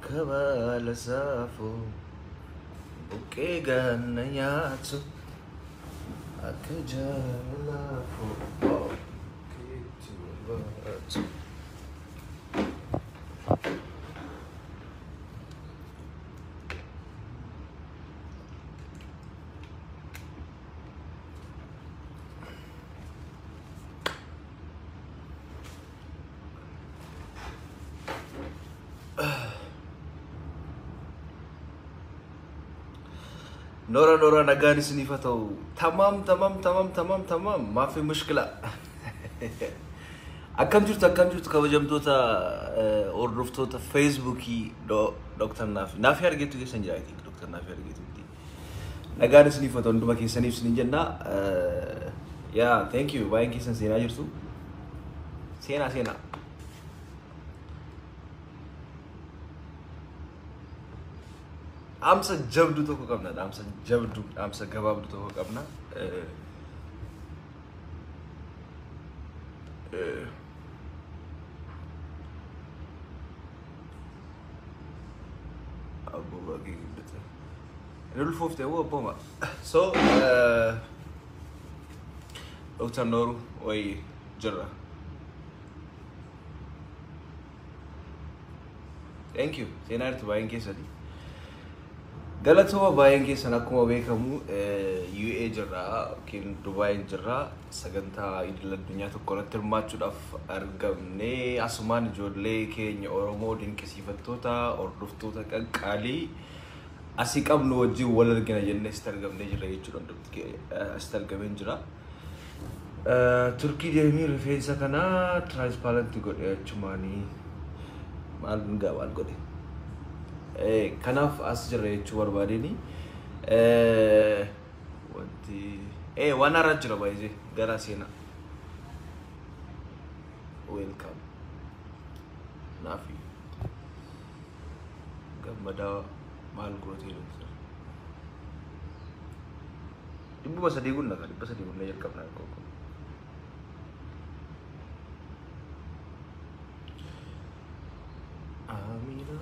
Akka baala saafoo buqqee ganna nyaatu akka jaalalaafoo keetti wal baatu. Nora nora nagaan isiniif haa ta'u. Tamaam tamaam tamaam tamaam tamaam maafi mushkila. Akkam jirtu kabajamtoota hordoftoota Feesbuukii Dr. Naafi. Naafi argeetu keessan jira I think Dr. Naafi argeetutti. Nagaan isiniif haa ta'u hunduma keessaniif isinin jenna. Yaa thank you baay'een keessan seenaa jirtu. Seenaa seenaa. Dhaamsa jabduu tokko qabna. Dhaamsa jabduu, dhaamsa gabaabduu tokko qabna. Abboo baay'ee guddate. Inni ulfoofte hoo abbooma. So, Dr. Nooru wayii jirra. Thank you. Seenaa jirtu baay'een keessanii. Galatooma baay'een keessan akkuma beekamu UA jirra yookiin Dubaayin jirra sagantaa idil addunyaa tokko irratti hirmaachuudhaaf argamne asumaan ijoollee keenya Oromoo dinqisiifattoota hordoftoota qaqqaalii asii qabnu wajjin wal argina jennee asitti argamnee jirra jechuudha hundumti asitti argameen jira. Turkii deemii rifeensa kana tiraanspaarenti godhe achumaanii maal gaa maal godhe. Kanaaf as jirra jechuu barbaadeni. Wanti waan haaraa jira baay'ee gara seenaa. Welcome. Naafi. Gammadaa maal gootee doktor? 300 gunna kan 300 gunna jalqabna koko. Amina.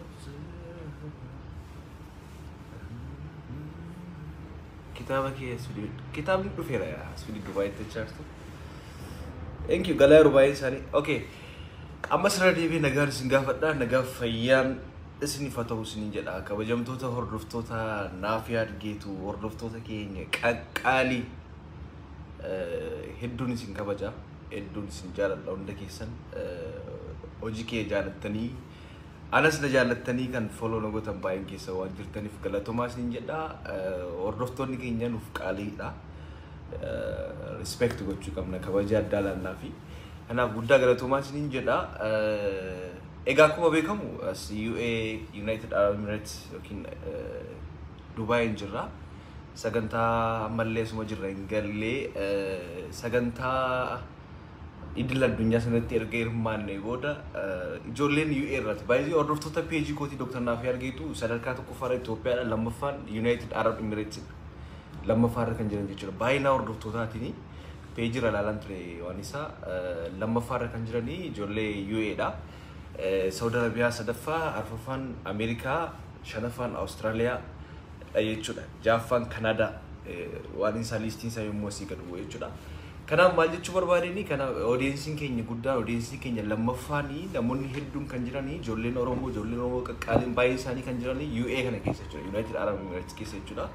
Kitaaba kee asfidii kitaabni dhufeera asfidii Dubaayitti jechaartu. Thank you galaa yeroo baay'een isaanii. Okay. Ammas irra deebi'ee nagaan isin gaafadha. Nagaan fayyaan isiniif haa ta'u isiniin jedha. Kabajamtoota hordoftoota Naafi Argeetu hordoftoota keenya qaqqaalii hedduun isin kabaja. Hedduun isin jaaladha hunda keessan. Hojii kee jaalattanii anas na jaallattanii kan follow na gootan baay'een keessa waan jirtaniif galatoomaa isiniin jedha. Hordoftoonni keenya nuuf qaaliidha. Respect gochuu qabna kabaja addaa laannaa fi kanaaf guddaa galatoomaa isiniin jedha. Egaa akkuma beekamu as UA United Arab Emirates yookiin Dubaayin jirra. Sagantaa ammallee asuma jirra hin gallee sagantaa idil addunyaa sanatti erga hirmaannee booda ijoolleen UA irratti baay'ee hordoftoota peejii kootii Dr. Naafii Argeetu sadarkaa tokkoffaarra Itoophiyaadha lammaffaan United Arab Emirates lammaffaarra kan jiran jechuudha. Baay'ina hordoftootaatiin peejii irra ilaalan ture waan isaa lammaffaarra kan jiranii ijoollee UA dha. Saudi Arabiyaa sadaffaa, arfaffaan Ameerikaa, shanaffaan Awustiraaliyaa jechuudha. Ja'affaan Kanaadaa waan isaa liistiin isaa yommuu asii gad bu'u jechuudha. Kanaaf maal jechuu barbaadeni kana oodiyensiin keenya guddaan oodiyensiin keenya lammaffaanii namoonni hedduun kan jiranii ijoolleen Oromoo qaqqaaliin baay'een isaanii kan jiranii UA kana keessa jechuudha. United Arab Emirates keessa jechuudha.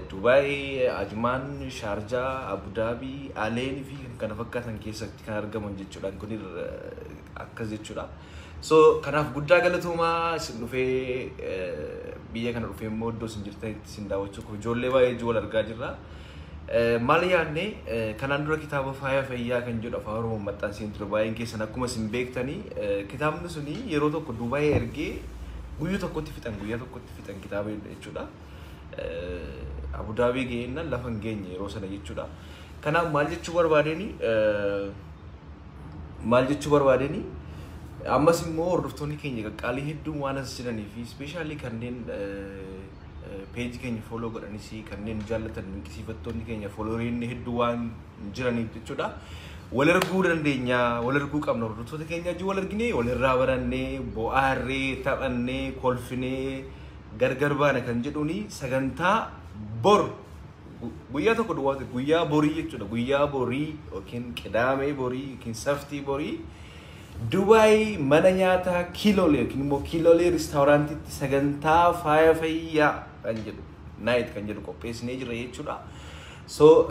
Dubaay, Ajmaan, Shaarjaa, Abu Dhaabii, Aleen fi kan kana fakkaatan keessatti kan argaman jechuudha. Kun akkas jechuudha. So kanaaf guddaa galatoomaa isin dhufee biyya kana dhufee immoo iddoo isin jirtanitti isin daawwachuu ijoollee baay'ee wal argaa jirra. Maal yaadne kanaan dura kitaaba faaya fayyaa kan jedhu afaan Oromoon maxxanseen ture baay'een keessan akkuma isin beektanii kitaabni suni yeroo tokko Dubaay ergee guyyaa tokkotti fixan guyyaa tokkotti fixan kitaaba jechuudha. Abu Dhaabii ga'eennan lafa hin geenye yeroo sana jechuudha. Kanaaf maal jechuu barbaadeni ammas immoo hordoftoonni keenya qaqqaalii hedduun waan as jiranii fi ispeeshaalii kanneen peejii keenya follow godhanis kanneen jaallatan dinqisiifattoonni keenya followeriin hedduu waan jiraniif jechuudha. Wal arguu dandeenya, wal arguu qabna. Hordoftoota keenya wajjin wal arginee, walirraa barannee, bo'aarree, taphannee, kolfinee gargar baana kan jedhuuni sagantaa bor guyyaa tokko duwwaatu, guyyaa borii jechuudha. Guyyaa borii yookiin Qidaamee borii yookiin Saftii borii Dubaay mana nyaataa Kiilolee yookiin immoo Kiilolee restaurantiitti sagantaa Faaya Fayyaa kan jedhu, night kan jedhu qopheessinee jira jechuudha. So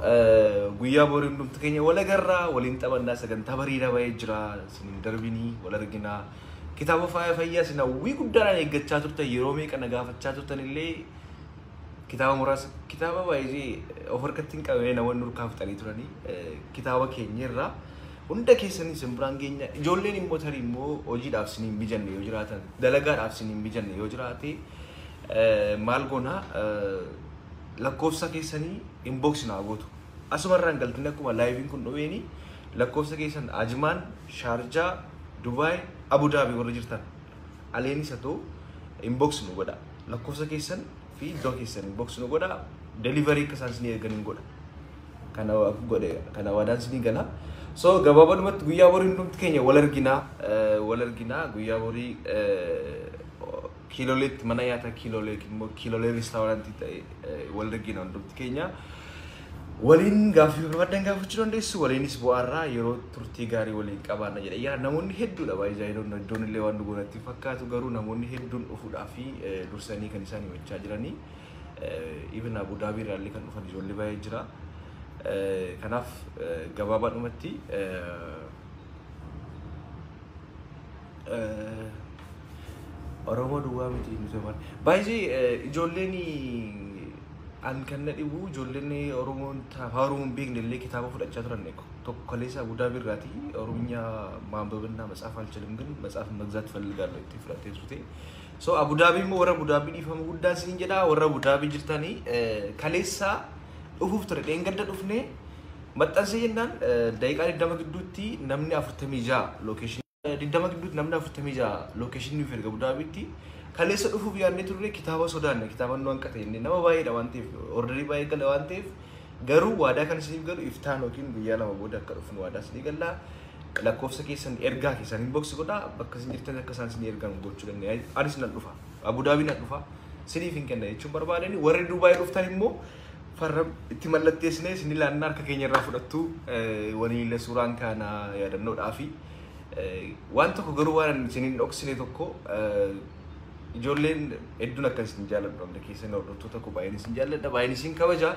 guyyaa borii hundumti keenya wal agarraa, waliin taphannaa, sagantaa bareedaa baay'ee jira. Isin darbinii wal arginaa. Kitaaba Faaya Fayyaa isin hawwii guddaadhaan eeggachaa turtan, yeroo meeqa na gaafachaa turtan illee, kitaaba muraasa, kitaaba baay'ee of harkatti hin qabne namoonni nurkaa fixanii turanii, kitaaba keenya irraa hunda keessanii isin biraan geenya. Ijoolleen immoo tarii immoo hojiidhaaf isin hin mijanne yoo jiraatan, dalagaadhaaf isin hin mijanne yoo jiraate, maal goona? Lakkoofsa keessanii inbox naa gootu. Asumarraan galtanii akkuma liveiin kun dhumeeni lakkoofsa keessan Ajmaan, Shaarjaa, Dubaay, Abu Dhaabii warra jirtan aleenis haa ta'u inbox nu godha. Lakkoofsa keessan fi iddoo keessan inbox nu godha. Delivery akka isaan isin ergan hin godha. Kana godhe, kana waadaan isinii gala. So gabaabadhumatti guyyaa borii hundumti keenya wal arginaa, wal arginaa guyyaa borii Kiiloleetti, mana nyaataa Kiilolee yookiin immoo Kiilolee restaurantii ta'e wal argina hundumti keenya. Waliin gaaffii barbaadan gaafachuu dandeessu, waliinis bu'aarraa yeroo turtii gaarii waliin qabaanna jedha. Yaa, namoonni hedduudha baay'ee, iddoon illee waan dhugu natti fakkaatu, garuu namoonni hedduun dhufuudhaa fi dursanii kan isaan himachaa jiranii. Even Abu Dhaabii irraa illee kan dhufan ijoollee baay'ee jira. Kanaaf gabaabaadhumatti Oromoo duwwaa miti nuti afaan. Baay'ee ijoolleen an kan na dhibu, ijoolleen Oromoon afaan Oromoo hin beekne illee kitaaba fudhachaa turan. Tokko kaleessa Abu Dhaabii irraati "ኦሮምኛ ማንበብና መጻፍ አልችልም ግን መጽሐፍ መግዛት እፈልጋለሁ" itti fudhatee turte. So Abu Dhaabii immoo, warra Abu Dhaabii, dhiifama guddaan isiniin jedha. Warra Abu Dhaabii jirtanii, kaleessa dhufuuf ture, dheengadda dhufnee maxxansee jennaan daqiiqaa 20 gidduutti namni 46 locationii, 20 gidduutti namni 46 locationii nuuf erga Abu Dhaabiitti. Kaleessa dhufuuf yaadnee turre, kitaaba sodaanne, kitaaba nu hanqate jennee, nama baay'eedha waan ta'eef, orderii baay'ee gala waan ta'eef. Garuu waadaa kan isiniif galu iftaan yookiin guyyaa 2 booda akka dhufnu waadaa isinii galla. Lakkoofsa keessan ergaa keessan inbox godhaa, bakka isin jirtan akka isaan isin ergan gochuu dandeenya. Anis nan dhufa, Abu Dhaabii nan dhufa, isiniif hin kenna jechuun barbaadani. Warri Dubaay dhuftan immoo farra itti mallatteessinee isin ilaannaa, harka keenya irraa fudhattu, waliin illee suuraan kaana yaadannoodhaa. Fi waan tokko garuu waan isiniin dhoksine tokko, ijoolleen hedduun akka isin jaalladhu hunda keessan, hordoftoota koo, baay'een isin jaalladha, baay'een isin kabaja.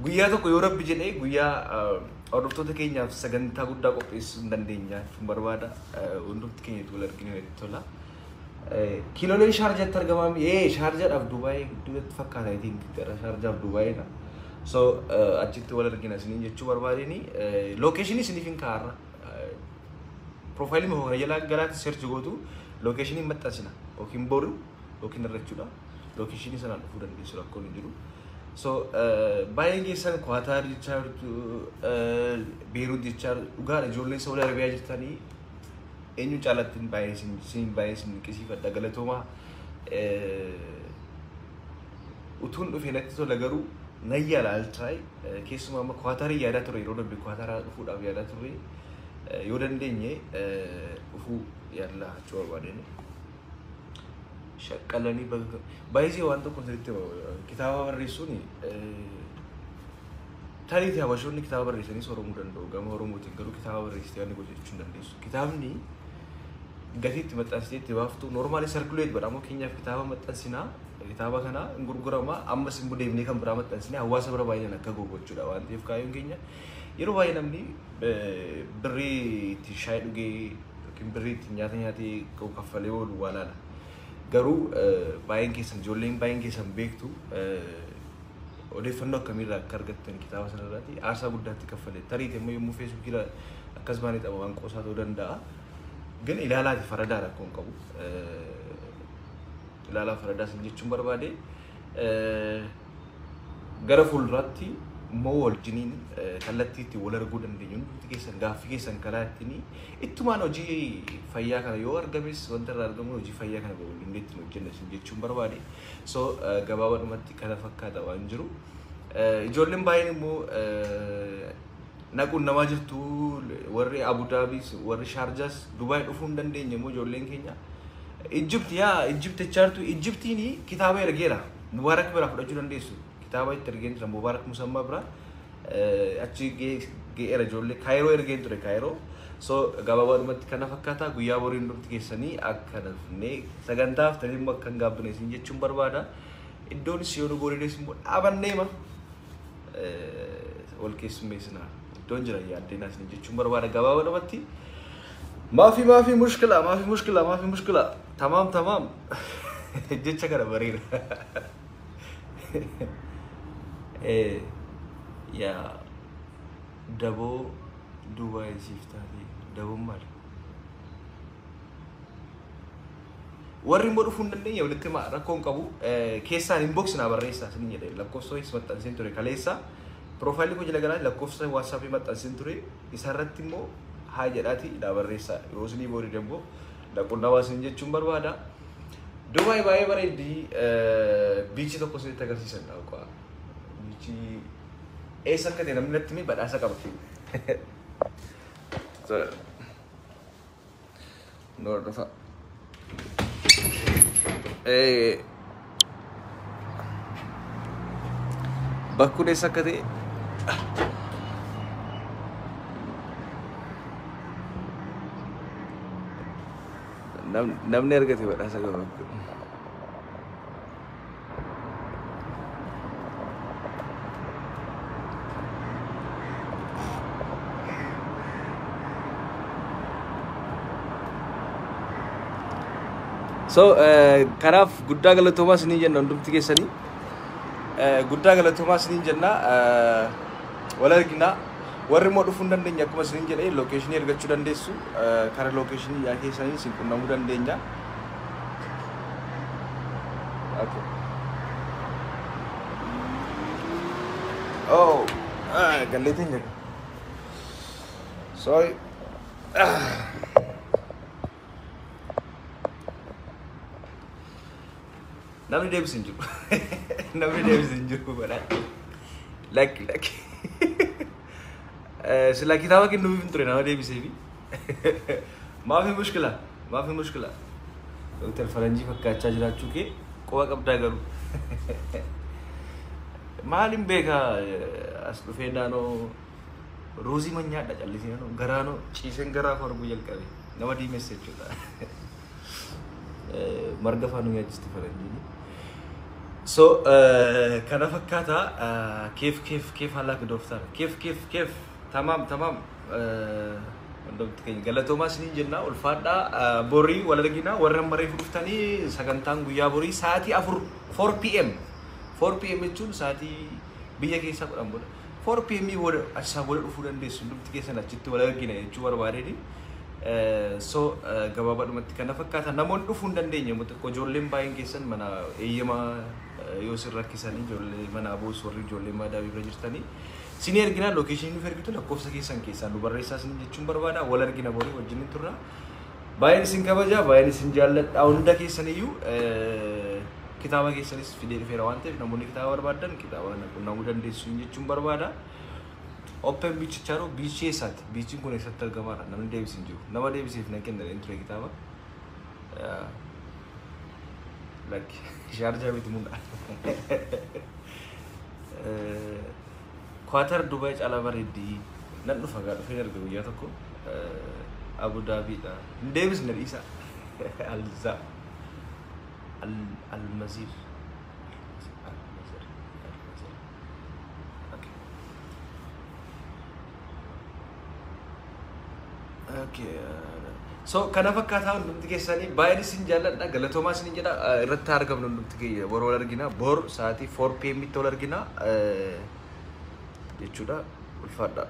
Guyyaa tokko yoo Rabbi jedhee guyyaa hordoftoota keenyaaf sagantaa guddaa qopheessuu hin dandeenya jechuun barbaada. Hundumti keenya wal arginu itti tola. Kiiloleen Shaarjaatti argamaa? Ee, Shaarjaadhaaf Dubaay gidduutti fakkaata, I think gara Shaarjaaf Dubaayidha. So achitti wal argina isiniin jechuu barbaadeni. Locationii isiniif hin kaa'arra. Profileii kana jala galaatti search gootu, locationii maxxansina yookiin boru yookiin irra jechuudha. Locationii sanaan dhufuu dandeessu, rakkoon hin jiru. So baay'een keessan Kwaatar jechaa jirtu, Beerut jechaa jirtu, dhugaadha. Ijoolleen Saudi Arabiyaa jirtanii eenyu caalatti baay'ee isin dinqisiifadha, galatoomaa. Utuun dhufee natti tola, garuu nan yaala, I'll try. Keessumaa amma Kwaatarii yaadaa ture, yeroo darbe Kwaataraa dhufuudhaaf yaadaa turre, yoo dandeenye dhufuu yaalla jechuu barbaadeen. Shaqqalanii baga baay'ee waan tokko sirriitti kitaaba barreessuun, tariitii habashoonni kitaaba barreessanii sooromuu danda'u gama Oromootiin, garuu kitaaba barreessitee waan gochuu hin dandeessu. Kitaabni gatii itti maxxansitee itti baaftu normally circulate godhamu. Keenyaaf kitaaba maxxansinaa, kitaaba kana hin gurgurama, ammas immoo deemnee kan biraa maxxansinee hawaasa bira baay'inaan akka gahu gochuudha waan ta'eef kaayyoon keenya. Yeroo baay'ee namni birrii itti shaayii dhugee yookiin birrii itti nyaata nyaatee kaffalee oolu waa laala. Garuu baay'een keessan, ijoolleen baay'een keessan beektu, odeeffannoo akkamiirraa akka argattan kitaaba sanarraati aarsaa guddaatti kaffale. Tariiti immoo yommuu Facebookii akkas baanee tapha waan qoosaa ta'uu danda'a. Gan ilaalaati faradaa, rakkoo hin qabu. Ilaalaa faradaa sin jechuun barbaade. Gara fuulduraatti immoo wajjiniin kallattii itti wal arguu dandeenyu, hundi keessan gaaffii keessan karaa ittiin ittumaan hojii fayyaa kana yoo argames, wanta irraa argamu hojii fayyaa kana babal'inee ittiin hojjenna sin jechuun barbaade. So gabaabaadhumatti kana fakkaata waan jiru. Ijoolleen baay'een immoo Naquun namaa jirtu warri Abu Dhaabis warri Shaarjaas Dubaay dhufuu hin dandeenye immoo ijoolleen keenya. Ijipti yaa Ijipti jechaartu Ijiptiin kitaaba ergeera. Mubaarak biraa fudhachuu dandeessu. Kitaaba itti ergeen jira Mubaarak Musammaa biraa. Achi ge'eera ijoollee Kaayiroo ergeen ture Kaayiroo. So gabaabaadhumatti kana fakkaata guyyaa borii hundumti keessanii akka nafnee sagantaa haftanii immoo akka hin gaabbine isin jechuun barbaada. Iddoon yoo nu gooriinis immoo dhaabanneema wal keessummeessinaa. Iddoon jira yaaddeenaa isin jechuun barbaada gabaabaadhumatti. Maafi maafi mushkila maafi mushkila maafi mushkila tamaam tamaam jecha kana bareeda. Yaa daboo Dubaay siif taate daboon maali? Warri immoo dhufuu hin dandeenye walitti himaa rakkoo hin qabu. Keessaan inbox naa barreessaa isin jedhe lakkoofsa wayis maxxanseen ture kaleessa. Piroofaayilii koo jala galaa lakkoofsa waatsaappii maxxanseen ture isarratti immoo haa jedhaati naa barreessaa yoo isinii boorii dammoo dhaqunnawaa isin jechuun barbaada. Dubaay baay'ee bareeddi biichi tokko isinitti agarsiisan dhaqa. Biichi eessa akka ta'e namni natti hime badhaasa qaba. Nu hordofa. Bakkuun eessa akka ta'e namni argate badhaasa qaba. So kanaaf guddaa galatoomaa isiniin jenna hundumti keessanii. Guddaa galatoomaa isiniin jenna wal argina. Warri immoo dhufuu hin dandeenye akkuma isiniin jedhe lookeeshinii argachuu dandeessu. Karaa lookeeshinii yaa keessanii isin qunnamuu dandeenya. Okay. Oh, galleetiin jira. Sorry. Namni deebisu hin jiru. Namni deebisu hin jiru badhaadhe. Lakki lakki. Sila kitaaba kennuuf hin ture nama deebiseefi. Maafi mushkila? Maafi mushkila? Dooktar Faranjii fakkaachaa jiraachuu kee quba qabdaa garuu. Maaliin beekaa as dhufee naannoo ruuzii manyaadha callisee naannoo garaanoo ciiseen garaa koo arguu jalqabe nama diimesse jechuudha. Marga faanuu nyaachisti faranjiin. So kana fakkaata keef keef keef haala dooftar keef keef keef tamaam tamaam hundumti keenya galatoomaa isiniin jenna ulfaadhaa borii wal argina warra maree dhuftanii sagantaan guyyaa borii sa'aatii 4 pm 4 pm jechuun sa'aatii biyya keessaa 10 booda 4 pm booda achisaa booda dhufuu dandeessu hundumti keessan achitti wal argina jechuu barbaadeeni. So gabaabaadhumatti kana fakkaata namoonni dhufuu hin dandeenye xiqqoo ijoolleen baay'een keessan mana eeyyamaa yoo isin rakkisanii ijoollee mana aboos warri ijoollee maadaabii bira jirtanii isin ergina lookeeshinii nuuf ergitu lakkoofsa keessan keessaan nu barreessaa isin jechuun barbaada wal argina borii wajjin turra. Baay'een isin kabaja baay'een isin jaalladha hunda keessaniyyuu kitaaba keessanis fidee dhufeera waan ta'eef namoonni kitaaba barbaadan kitaaba qunnamuu dandeessu jechuun barbaada. Open beach chaaro beach eessaati? Beachiin kun eessatti argamaadha? Namni deebise hin jiru. Nama deebiseef nan kenna ture kitaaba. Lakki Shaarjaa miti mudha. Kwaatar Dubaay caalaa bareeddi. Nan dhufa gaa dhufeen erga guyyaa tokko Abu Dhaabiidha. Hin deebisne dhiisa. Alza. Almazir. Almazir. Almazir. Okay. Okay. So kana fakkaataa hundumti keessanii baay'een isin jaalladha galatoomaa isin jedha irratti argamnu hundumti keenya bor wal argina bor sa'aatii 4 pm tti wal argina jechuudha ulfaadha.